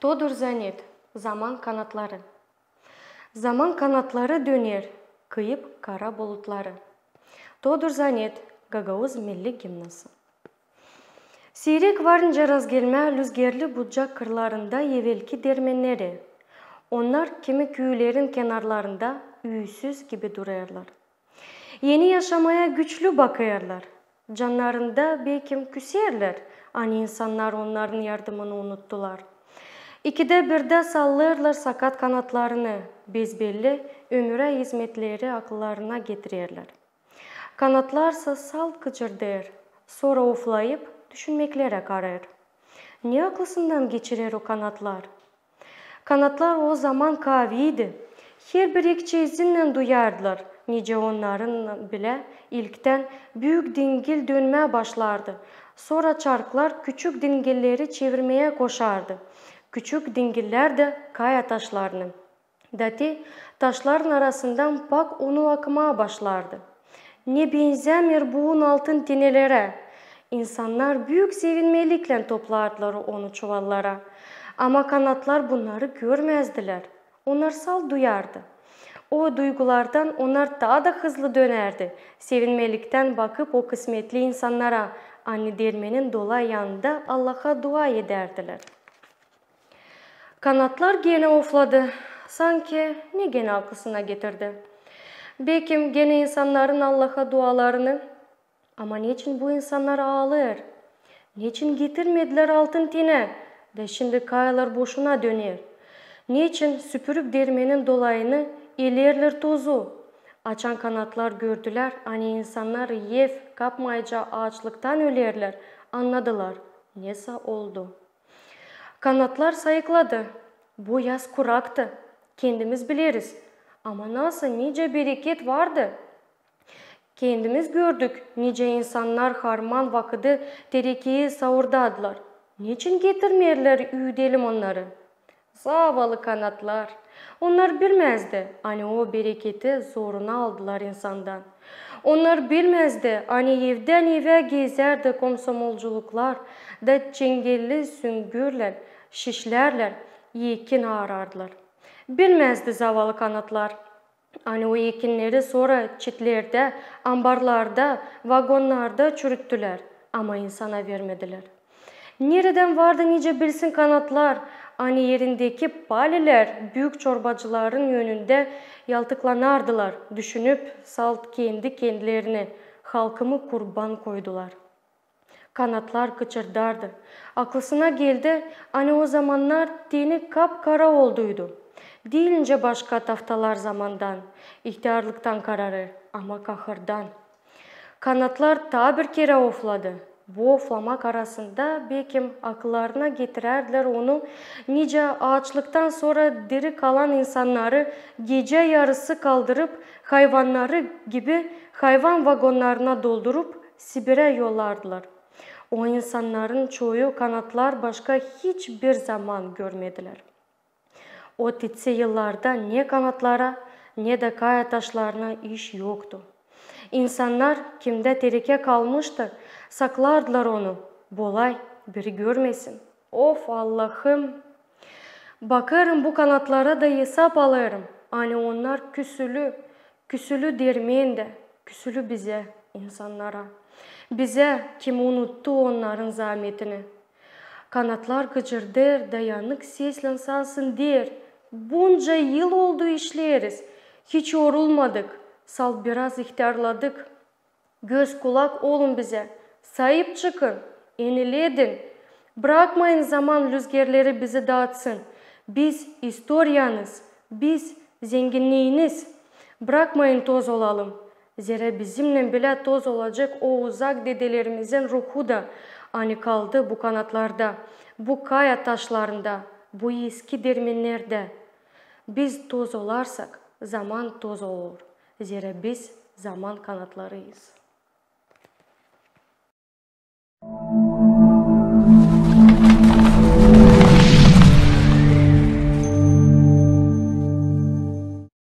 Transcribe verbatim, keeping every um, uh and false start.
Todur zanet, zaman kanatları. Zaman kanatları döner, kıyıp kara bulutları. Todur zanet, gagauz milli gimnası. Siirek varınca razgelmää lüzgerli Bucak kırlarında evelki dermennerä. Onnar kimi küülerin kenarlarında üüsüz gibi durêrlar. Eni yaşamaya güçlü bakêrlar. Cannarında bekim küserlär, ani insannar onnarın yardımını unuttular. İkidä birdä sallêrlar sakat kanatlarını, bezbelli ömürä izmetleri akıllarına getirerlär. Kanatlarsa salt gıcırdêr, sora oflayıp düşünmeklerä karêr. Ne aklısından geçirer o kanatlar? Kanatlar o zaman kaaviydi. Herbir ekçizinnän duyardılar, nicä onnarın bilä ilktän büük dingil dönmää başlardı. Sora çarklar küçük dingilleri çevirmeyä koşardı. Küçük dingillär dä kaya taşlarını. Da te taşların arasından pak unu akmaa başlardı. Ne benzämeer buun altın tenelerä. İnsannar büük sevinmeliklän toplardılar onu çuvallara. Ama kanatlar bunnarı görmäzdilär. Onnar salt duyardı. O duygulardan onnar taa da hızlı dönärdi, sevinmeliktän bakıp o kısmetli insannara, ani dermenin dolayı yanında Allaha dua edärdilär. Kanatlar genä ofladı, sanki ne genä aklısına getirdi. Bekim genä insannarın Allaha dualarını. Ama neçin bu insannar aalêêr? Neçin getirmedilär altın tenä? Da şindi kayalar boşuna döner. Neçin süpürüp dermenin dolayını elerlär tozu? Açan kanatlar gördülär, ani insannar ev kapmayıcı aaçlıktan ölerlär, annadılar, nesä oldu. Kanatlar sayıkladı. Bu yaz kuraktı. Kendimiz bileriz. Ama nasıl, nicä bereket vardı. Kendimiz gördük, nicä insannar harman vakıdı terekeyi saurdadılar. Neçin getirmeerlär, üüdelim onnarı? Zavallı kanatlar! Onnar bilmäzdi, ani o bereketi zoruna aldılar insandan. Onnar bilmäzdi, ani evdän evä gezärdi komsomolculuklar da çengelli süngürlän, şişlärlän ekin aarardılar. Bilmäzdi zavallı kanatlar, ani o ekinneri sora çitlerdä, ambarlarda, vagonnarda çürüttülär, ama insana vermedilär. Neredän vardı nicä bilsin kanatlar, ani erindeki palelär büük çorbacıların önündä yaltıklanardılar, düşünüp salt kendi-kendilerini, halkımı kurban koydular. Kanatlar gıcırdardı. Aklısına geldi, ani o zamannar teni kap-kara olduydu. Diil nicä başka taftalar zamandan, ihtärlıktan kararêr, ama kahırdan. Kanatlar taa bir kerä ofladı. Bu oflamak arasında, bekim, akıllarına getirärdilär onu, nicä aaçlıktan sora diri kalan insannarı gecä yarısı kaldırıp, hayvannarı gibi hayvan vagonnarına doldurup, Sibirä yollardılar. O insannarın çoyu kanatlar başka hiç bir zaman görmedilär. O titsi yıllarda ne kanatlara, ne dä kaya taşlarına iş yoktu. İnsannar, kimdä terekä kalmıştı, saklardılar onu, bolay, biri görmesin. Of, Allahım! Bakêrım bu kanatlara da esap alêrım, ani onnar küsülü, küsülü dermendä, küsülü bizä, insannara. Bizä, kim unuttu onnarın zaametini. Kanatlar gıcırdêr da yanık seslän sansın deer: Bunca yıl oldu işleeriz, hiç yorulmadık, salt biraz ihtärladık. Göz-kulak olun bizä, saip çıkın, eniledin. Brakmayın zaman lüzgerleri bizi daatsın. Biz istoriyanız, biz zenginniiniz. Brakmayın toz olalım. Zerä bizimnän bilä toz olacek o uzak dedelerimizin ruhu da, ani kaldı bu kanatlarda, bu kaya taşlarında, bu eski dermennerdä. Biz toz olarsak, zaman toz olur. Zerä biz zaman kanatlarıyız.